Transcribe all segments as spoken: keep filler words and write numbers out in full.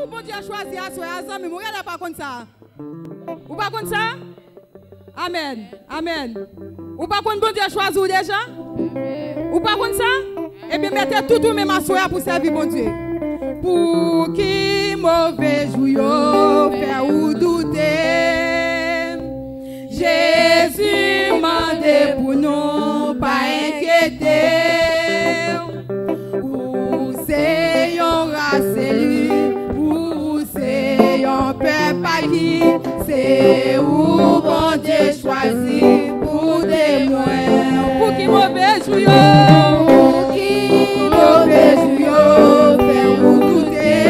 Ou Bondye chwazi aswè a, zanmi m, ou genlè pa konn sa. Ou pa konn sa? Amèn. Amèn. Ou pa konn Bondye chwazi w deja? Ou pa konn sa? Ebyen, mete tout ou menm aswè a pou sèvi Bondye. Pou ki move jou yo fè ou doute? Jezi mande pou nou pa enkyete. Ou se yon ras eli, ou se yon pèp aki, se ou Bondye chwazi pou temwen. Pou ki move jou yo, pou ki move jou yo fè ou doute.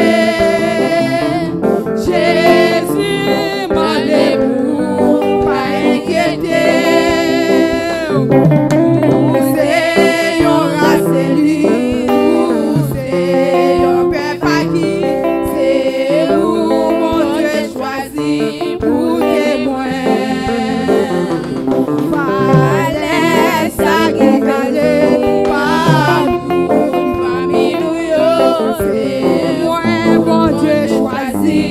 Jezi mande pou ou pa enkyete w. Ou se yon ras eli, ou se yon pèp aki, se ou Bondye chwazi pou temwen. Valè sa ki ale pa moun fanmi nou yo, se mwen Bondye chwazi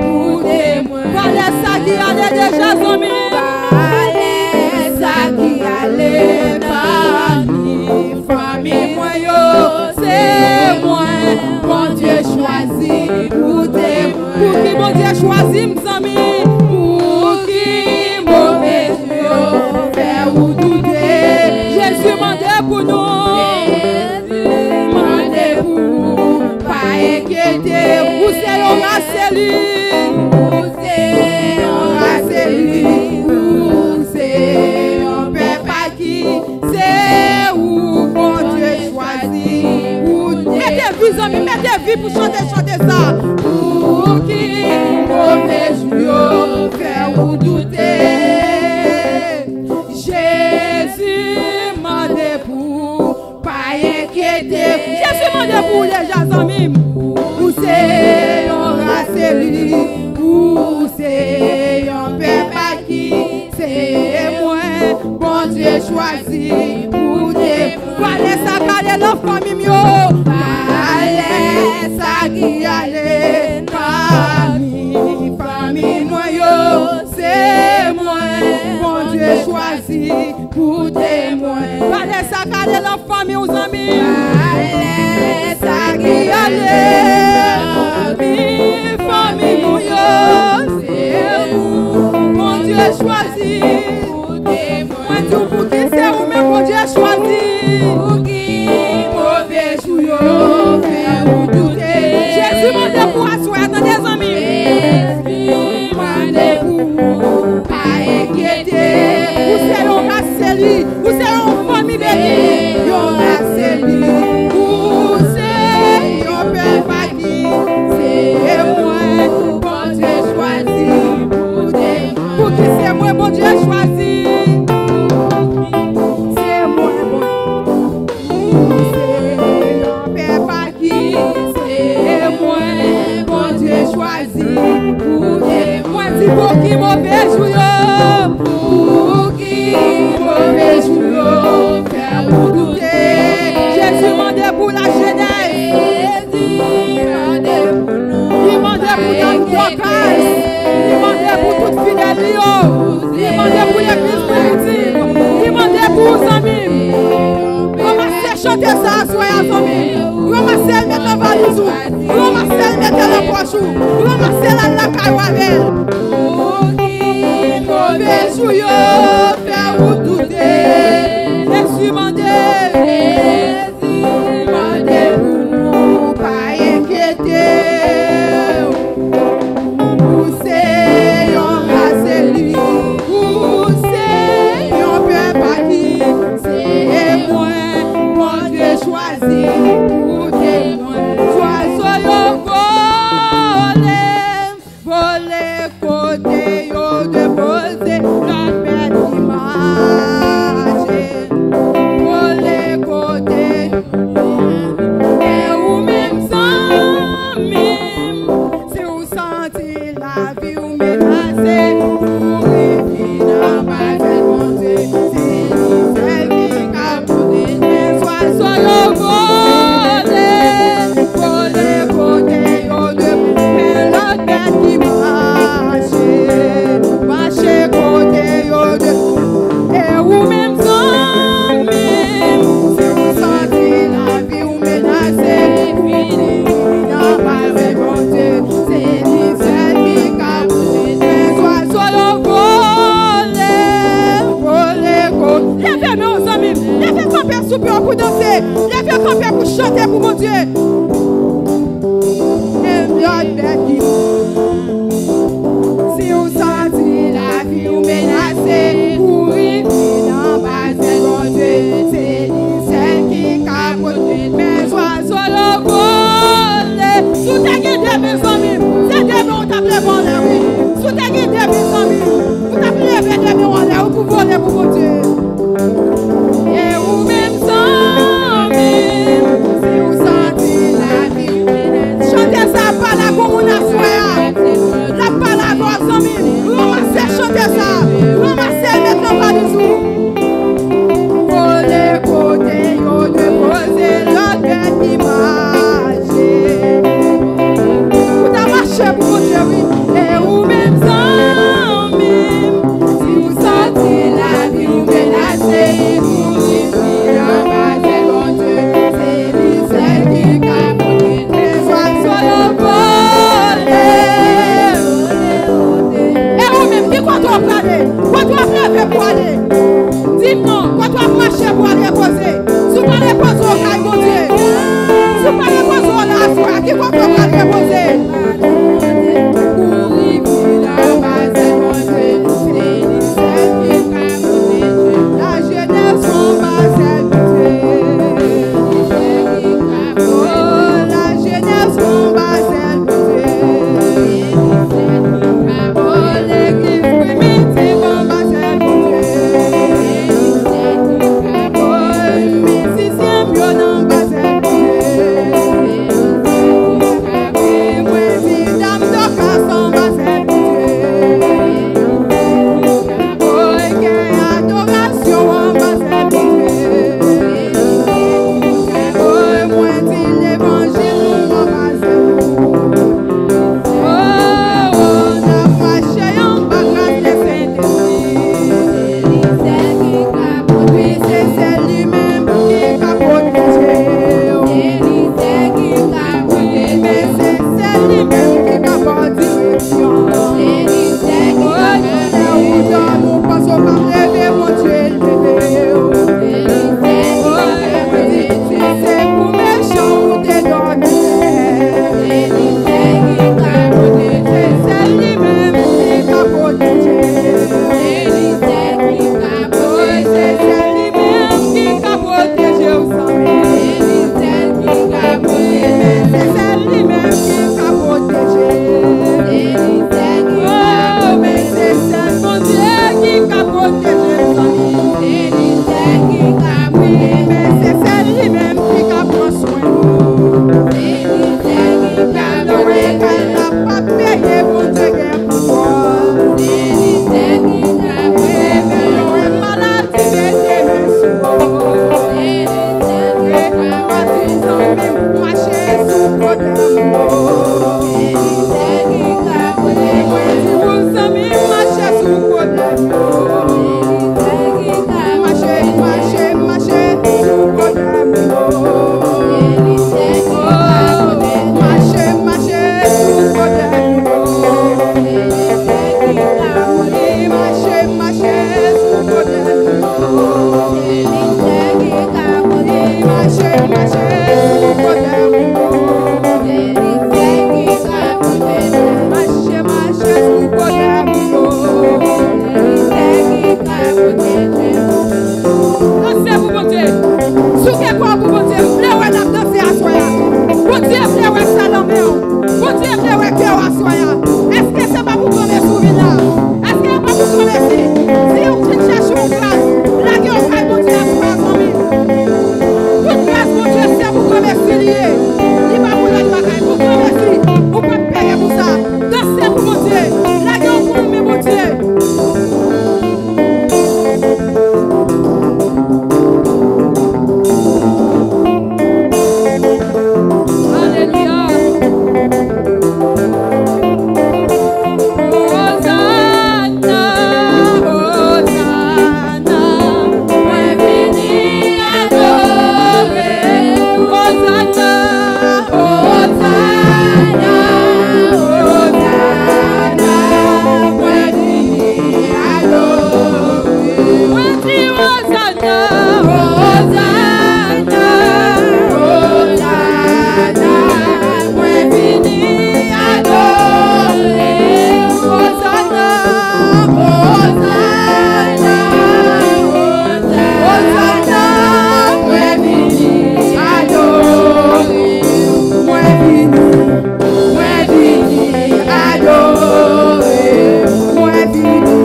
pou temwen. Valè sa ki ale deja, zanmi. Valè sa ki ale pami fanmi mwen yo, se mwen Bondye chwazi pou temwen. Pou ki Bondye chwazi m, zanmi? Pou ki move jou yo fè ou doute? Jezi mande pou nou. Mande pou ou pa enkyete w. Ou se yon ras eli. Ou se yon ras eli. Ou se yon pèp aki. Se ou Bondye chwazi. Ou mete vi, zanmi, mete vi pou chante, chante sa. Pou ki move jou yo fè ou doute? Jezi mande pou ou pa enkyete. Jezi mande pou ou deja, zanmi m. Ou se yon ras eli, ou se yon pèp aki, se mwen Bondye chwazi pou te. Valè sa k ale nan fanmi m yo. Valè sa ki ale pami fanmi mwen yo. Se mwen Bondye chwazi pou temwen. Valè sa k ale nan fanmi w, zanmi. Valè sa ki ale pami fanmi nou yo, se ou Bondye chwazi pou temwen. Mwen di w, pou ki se ou menm Bondye chwazi? Pou ki move jou yo fè ou doute? Jezi mande pou aswè a, tande, zanmi. Mande pou ou pa enkyete. Ou se yon ras eli, ou se yon fanmi beni. Yon ras eli, ou se yon pèp aki. Se mwen Bondye chwazi pou te. Pou ki se mwen Bondye chwazi? Se mwen Bondye. Ou se yon pèp aki. Se mwen Bondye chwazi pou temwen. Di pou ki move jou yo, pou ki move jou yo fè ou doute. Jezi mande pou lajenès. Jezi mande pou nou. Li mande pou Dam Dòkas. Li mande pou tout fidèl li yo. Li mande pou legliz primitiv. Li mande pou ou, zanmi m. Ranmase chante sa aswè a, zanmi. Ranmase l, mete nan valiz ou. Ranmase l, mete l nan pòch ou. Ranmase l, al lakay ou avè l. Pou ki move jou yo fè ou doute? Jezi mande. Jezi mande pou ou pa enkyete w. Ou se yon ras eli, ou se yon pèp aki, se mwen Bondye chwazi pou temwen. Zwazo yo vole, vole kote yo dwe poze, lòt bèt ki mache. Vole kote Wè kè w aswè a. Èske se pa pou granmesi w vin la? Èske se pa pou granmesi? Si w fin chèche yon plas, lage yon kay Bondye aswè a, zanmi. Tout gras Bondye se pou granmesi li ye. Li pa pou lòt bagay, pou granmesi. Ou p ap peye pou sa. Danse pou Bondye. Lage yon pou men Bondye. Alelouya. Ozanna, ozanna, mwen vini adore. Ozanna, ozanna, ozanna, mwen vini adore. Mwen di ozanna. Ozanna, ozanna, ozanna, mwen vini adore. Ozanna, ozanna, ozanna, ozanna, mwen vini adore. Mwen vini. Mwen vini adore, mwen vini,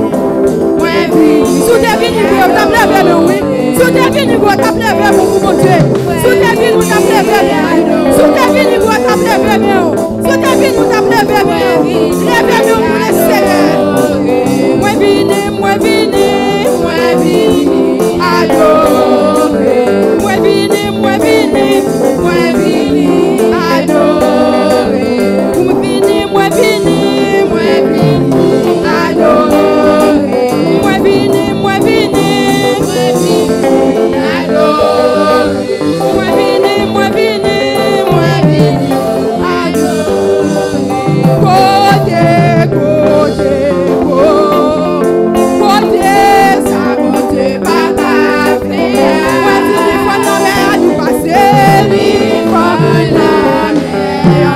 mwen vini. Si w te vini vre, w t ap leve men w, wi. Si w te vini vre, w t ap leve men w pou Bondye. Si w te vini, w t ap leve men w. Si w te vini vre, w t ap leve men w. Si w te vini, w t ap leve men w. Leve men w pou Lesenyè. Mwen vini, mwen vini, mwen vini adore. Mwen vini, mwen vini, mwen vini adore. Mwen vini, mwen vini, mwen vini adore. Mwen vini, mwen vini, mwen vini adore. Mwen vini, mwen vini, mwen vini adore. Kote, kote, ko-, kote sa Bondye pa ka fè a. Mwen di li fò nan mè a, li pase. Li fò nan mè a,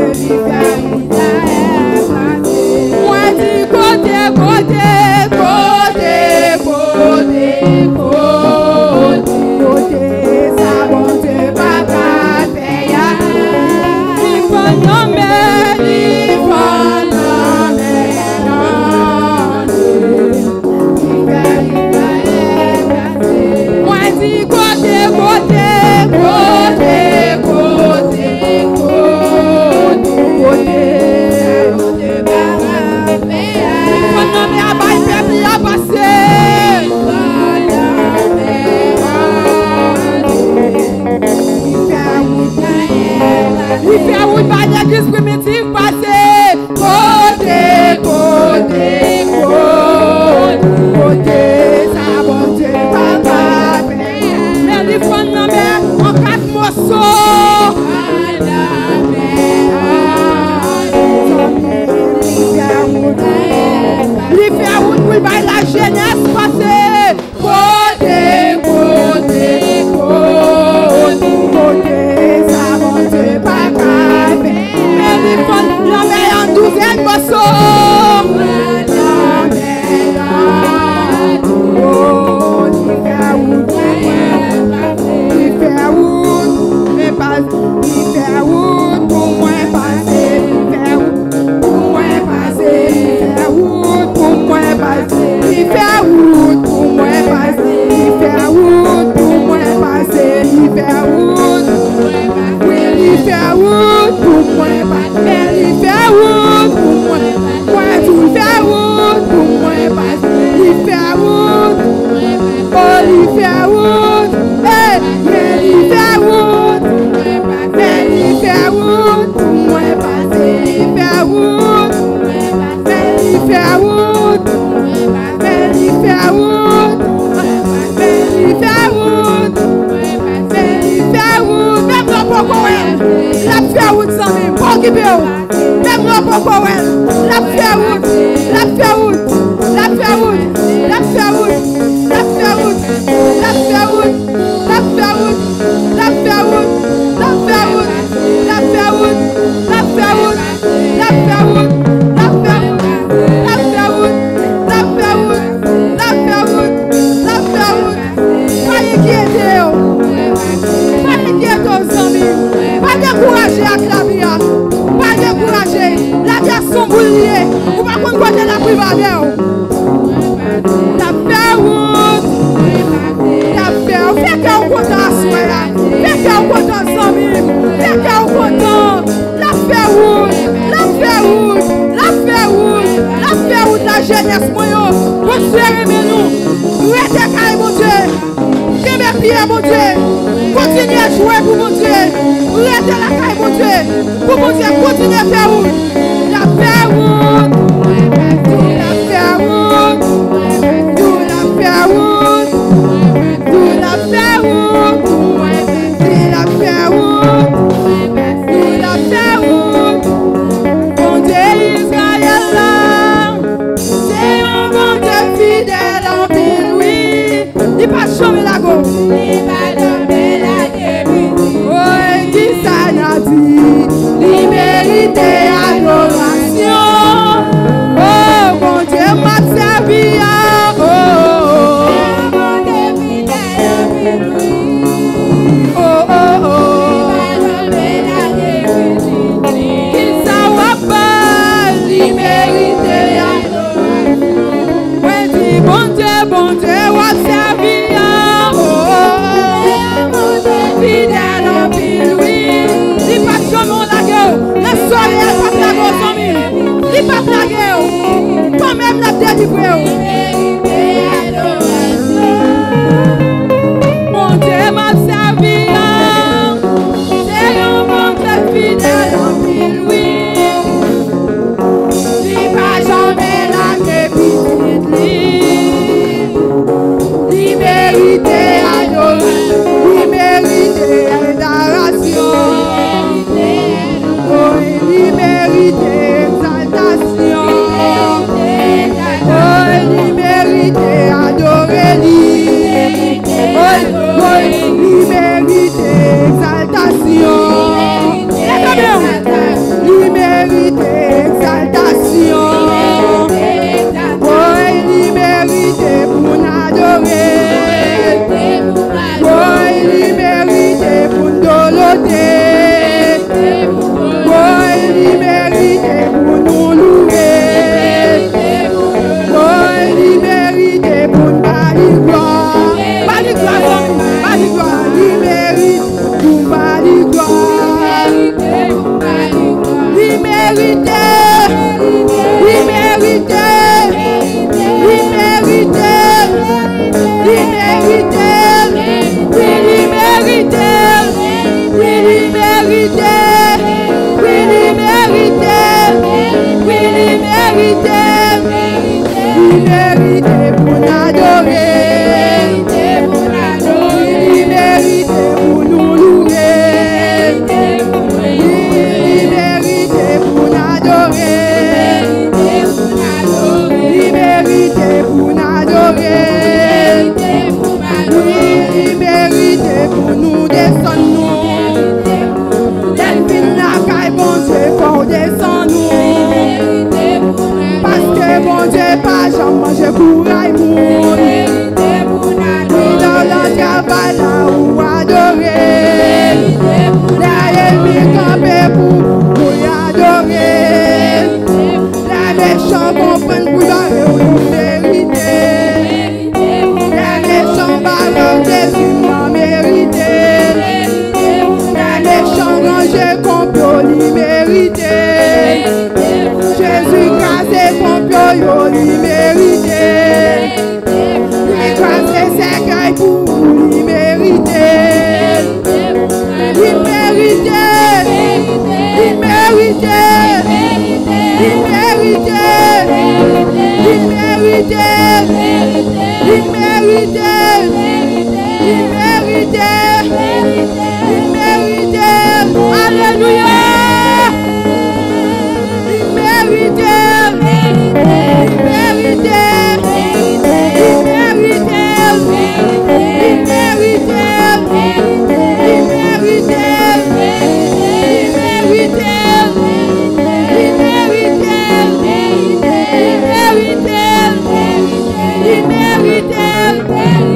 li fè wout la pase. Mwen di kote, kote, kote, kote, kote, kote sa Bondye pa ka fè a. Li fò nan mè, li fò nan mè, nan mè. Mwen di kote, kote, kote, kote, kote, kote. Fò nan mè a, bay pèp la pase. Li fè wout, bay legliz Primitif pase. Kote, kote, kote, kote sa Bondye pa ka fè. Men li fann nan mè an kat moso. Li fè wout, li fè wout pou l bay lajenès pase. Kote, kote, kote, kote sa Bondye pa ka fè. Men li fann lanmè an douzèn moso. Lanmè an, oh, li fè wout pou mwen. Li fè wout, men pa, li fè wout pou mwen pase. Li fè wout pou mwen pase, li fè wout pou mwen pase, li fè wout pou mwen pase, li fè wout pou mwen pase, li fè wout. Wi, li fè wout pou mwen pase, men li fè wout pou mwen. Mwen di l fè wout pou mwen pase, li fè wout. Oh, li fè wout. Hey, men li fè wout. Men li fè wout pou mwen pase, li fè wout. Men li fè wout. Men li fè wout. Men li fè wout. Men li fè wout. Menm lè w poko wè l, l ap fè wout, zanmi m. Pa okipe w. Menm lè w poko wè l, l ap fè wout. L ap fè wout. L ap fè wout. L ap fè wout. L ap fè wout. L ap fè wout. L ap fè wout. L ap fè wout. L ap fè wout. L ap fè wout. L ap fè wout. L ap fè wout. L ap fè wout. L ap fè wout. L ap fè wout. L ap fè wout. L ap fè wout. L ap fè wout. Pa enkyete w. Pa enkyete w, zanmi. Pa dekouraje ak lavi Pou Bondye kontinye fè wout. L ap fè wout. L ap fè wout. L ap fè wout. L ap fè wout. L ap fè wout. L ap fè wout. Bondye Izrayèl la, se yon Bondye fidèl anpil, wi. Li pa janm lage w. Li pa janm lage pitit. Woy, kisa n a di? Li merite adorasyon. O, Bondye m ap sèvi a, o, o, o. Bondye fidèl anpil, wi. O, o, o. Li pa janm lage pitit. Kisa w ap ba l? Li merite adorasyon. Mwen di, Bondye, Bondye, w ap sèvi a, o, o, o. Bondye fidèl anpil, wi. Li pa t janm lage w. Lè solèy la p ap lage w, zanmi. Li p ap lage w. Kanmenm, l ap delivre w. Bondye m ap sèvi a, se yon Bondye fidèl anpil, wi. Li pa janm lage pitit li. Li merite adorasyon. Li merite adorasyon. Wi, li merite egzaltasyon. Wi, li merite adore li. Wi, wi, li merite egzaltasyon. Leve men w. Li merite egzaltasyon. Woy, li merite pou n adore. Woy, li merite pou n dolote. Woy, li merite pou nou louwe. Woy, li merite pou n ba li glwa. Ba li glwa, zanmi. Ba li glwa. Li merite pou n ba li glwa. Li merite. Li merite. Li merite. Li merite. Wi, li merite. Wi, li merite. Wi, li merite. Wi, li merite. Li merite pou n adore. Wi, li merite pou nou louwe. Wi, li merite pou n adore. Li merite pou n adore. Wi, li merite pou nou desann nou. Lè n vin lakay Bondye, fò w desann nou. Paske Bondye pa janm manje kouray moun. Wi, nan nan travay la ou adore. Lè ènmi kanpe pou, pou y adore. Lè mechan konprann pou y bare w, ou merite. Lè mechan bare w, Jezi m an merite. Lè mechan ranje konplo, li merite. Jezi kraze konplo yo, li merite. Li kraze sèkèy pou ou, li merite. Li merite. Li merite. Li merite. Li merite. Li merite. Li merite. Li merite. Alelouya. Li merite l. Li merite l. Li merite l. Li merite l. Li merite l. Li merite l. Li merite l. Li merite l. Li merite l. Li merite l.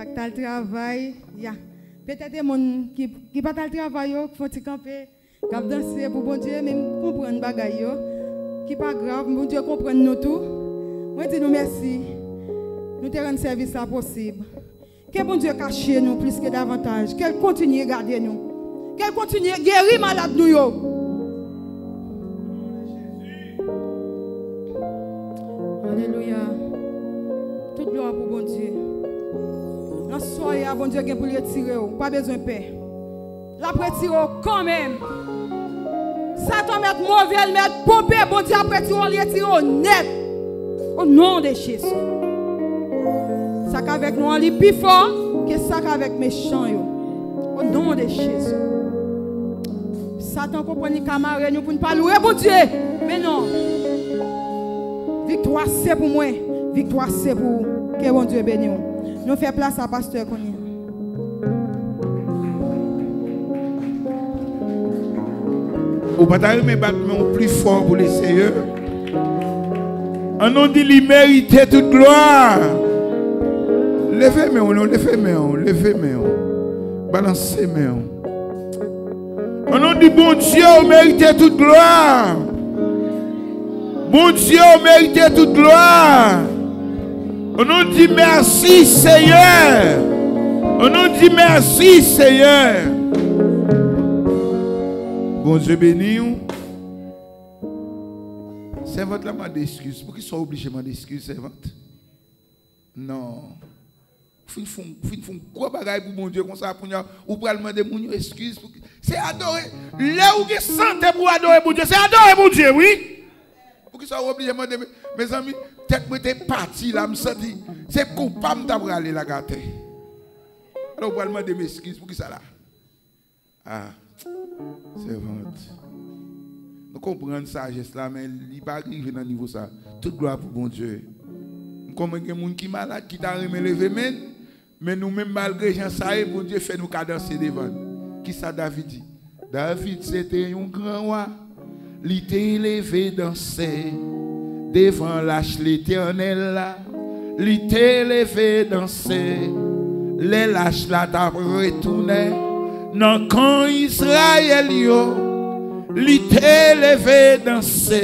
Ak t al travay, ya. Petèt e moun ki, ki pa t al travay yo, k fè yon ti kanpe, k ap danse pou Bondye, men m konprann bagay yo, ki pa grav, Bondye konprann nou tou. Mwen di nou mèsi. Nou te rann sèvis la posib. Ke Bondye kache nou plis ke davantaj. Ke l kontinye gade nou. Ke l kontinye geri malad nou yo. Alelouya. Tout glwa pou Bondye. Nan soyè a, Bondye gen pou l retire w. Ou pa bezwen pè. L ap retire w kanmenm. Satan mèt move, l mèt ponpe, Bondye ap retire w, li retire w nèt. O non de Jezi. Sa k avèk nou an, li pi fò ke sa k avèk mechan yo. O non de Jezi. Satan konprann li ka mare nou pou n pa louwe Bondye. Men non. Viktwa se pou mwen. Viktwa se pou ou. Ke Bondye beni w. Nou fè plas a pastè kounye a. Ou pa ta renmen bat men w pli fò pou Leseyè? An nou di li merite tout glwa. Leve men w, non, leve men w, leve men w. Balanse men w. An nou di Bondye, ou merite tout glwa. Bondye, ou merite tout glwa. An nou di mèsi, Seyè. An nou di mèsi, Seyè. Bondye beni w. Sèvant la mande eskiz. Poukisa w oblije mande eskiz, sèvant? Non. Ou fin fè yon, ou fin fè yon gwo bagay pou Bondye konsa, kounye a, ou pral mande moun yo eskiz. Pou ki, se adore. Lè ou gen sante pou adore Bondye, se adore Bondye, wi. Poukisa ou oblije mande, me-, mezanmi, tèt mwen te pati la, m santi se konpa m ta prale lage atè. Alò, ou pral mande m eskiz, poukisa la? Ah, sèvant. Nou konprann sajès la, men li pa rive nan nivo sa. Tout glwa pou Bondye. M konnen gen moun ki malad, ki ta renmen leve men, men nou menm, malgre jan sa ye, Bondye fè nou ka danse devan l. Kisa David di? David se te yon gran wa. Li te leve danse devan lach Letènèl la. Li te leve danse lè lach la t ap retounen nan kan Izrayèl yo. Li te leve danse,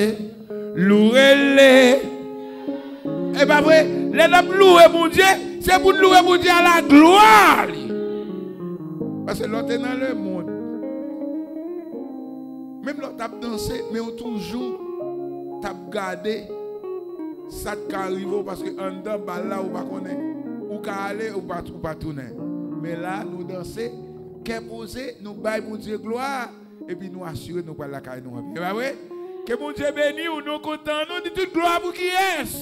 louwe l. E pa vre, lè n ap louwe Bondye, se pou n louwe Bondye a laglwa li. Paske lè w te nan lemonn, menm lè w t ap danse, men w toujou t ap gade sa k ka rive w, paske anndan bal la, ou pa konnen. Ou ka ale, ou pa, ou pa tounen. Men la, nou danse, kè poze, nou bay Bondye glwa, epi nou asire nou pral lakay nou anpil. E pa vre? Ke Bondye beni w, nou kontan, nou di tout glwa pou kiyès?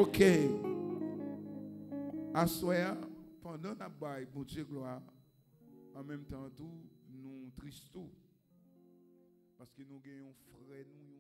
Oke. Aswè a, pandan n ap bay Bondye glwa, an menm tan tou, nou tris tou. Paske nou gen yon frè nou,